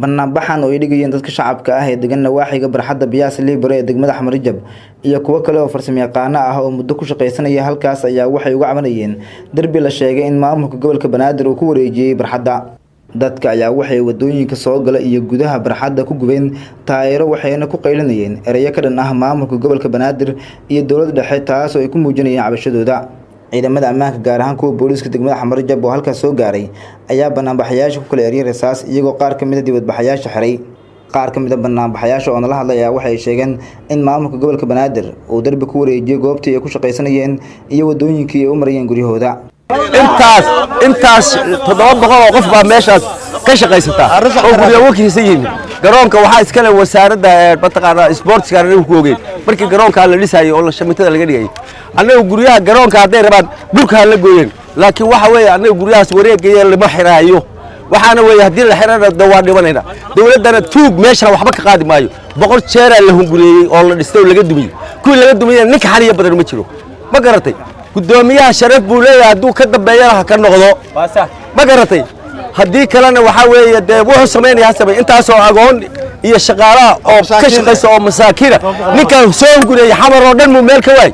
Banaanbaxan oo ay dhigayeen dadka shacabka ah ee degan nawaaxiga barxadda Biyaas Libre ee degmada Xamar-Jajab iyo kuwo kale oo farsamayaqaano ah oo muddo ku shaqaysanaya halkaas ayaa waxay uga cabanayeen darbi la sheegay in maamulka gobolka Banaadir uu ku wareejiyay barxadda. Dadka ayaa waxay wadooyinka soo gala iyo gudaha barxadda ku gubeen taayiro, waxayna ku qaylinayeen ereyo ka dhan ah maamulka gobolka Banaadir iyo dowladda dhexe, taas oo ay ku muujinayeen cabashadooda. Ciidamada ammaanka, gaar ahaan kuwa booliiska degmada Xamar-Jajab oo halkaas soo gaaray, ayaa banaanbaxayaasha ku kala eriyay rasaas, iyagoo qaar ka mid ah dibadbaxayaasha xiray. Qaar ka mid ah banaanbaxayaasha oo nala hadlay ayaa waxay sheegeen in maamulka gobolka Banaadir uu darbi ku wareejiyay goobtii ay ku shaqaysanayeen iyo wadooyinkii ay u marayeen guryahooda. Intaas 700 oo qof baa meeshaas ka shaqaysataa oo guryo wakiisan yihiin. Garoonka waxaa iskale wasaaradda mataqaanaa sportska. Anagu ku ogeyn markii garoonkaa la dhisayay oo la shamitada laga dhigayay, annaga guryaha garoonka hadday rabaan dhulka ha la gooyeen, laakiin waxa weeye annaga guryahaas wareegaya lama xiraayo. Waxaana weeye haddii la xirana de waa dhimanayna. Dowladdana tuug meeshana waxba ka qaadi maayo. 100 jeeraa la hungureeyey oo la dhistay oo laga dumiyey. Kuwii laga dumiyeyna ninka xaliya badan ma jiro. Ma garatay? Guddoomiyaha sharaf buu leeyahay, hadduu ka dambeeyana ha ka noqdo. Ma garatay? Haddii kalena waxaa weeye dee wuxuu samaynaya ha samey. Intaasoo agoon iyo shaqaalaha oo ka shaqaysa oo masaakiina ninkan soo hungureeyey, Xamar oo dhan muu meel ka waay,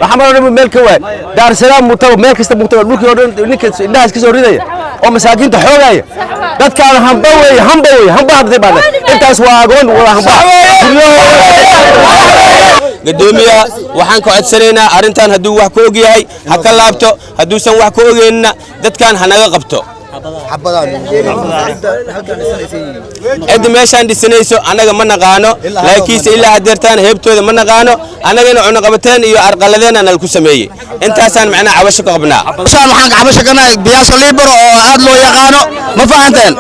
Xamar oo dhan muu meel ka waay, Daarsalaam muu tago, meel kasta muu tago. Dhulkii oo dhan ninka indhahaas ka soo ridaya oo masaakiinta xoogaya, dadkaan hamba weeye, hamba weeye, hamba hadday baa. Intaas waa agoon wada hamba. Guddoomiyaha waxaan ka codsanaynaa arrintan hadduu wax ka og yahay ha ka laabto, hadduusan wax ka ogeynna dadkan ha naga qabto. Cidda meeshaan dhisanayso annaga ma naqaano, laakiinse ilaa hadeertaan heebtooda ma naqaano. Annagana cunaqabateen iyo arqaladeen nal ku sameeyey. Intaasaan macnaha cabasho ka qabnaa. Waxaan cabasho ka nahay Biyaasa Libero oo aad loo yaqaano. Ma fahanteen?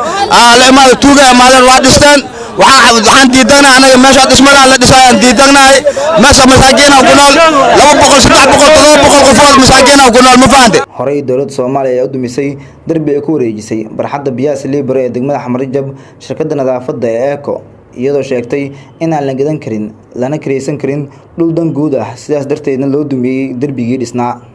La imaada tuuga imaadeen, waa dhisteen. Waxaan diidagnahay anaga meesha dhismada la dhisayaan diidagnahay. Meesha masaakiina ku nool, 200, 300, 700 qofood masaakiina ku nool. Ma fahante? Horey dowladda Soomaaliya ayaa u dumisay darbi ay ku wareejisay barxadda Biyaas Libre ee degmada Xamar-Jajab shirkadda nadaafadda ee Eco, iyadoo sheegtay in aan la gadan karin lana kiraysan karin dhul dan guud ah, sidaas darteedna loo dumiyey darbigii dhisnaa.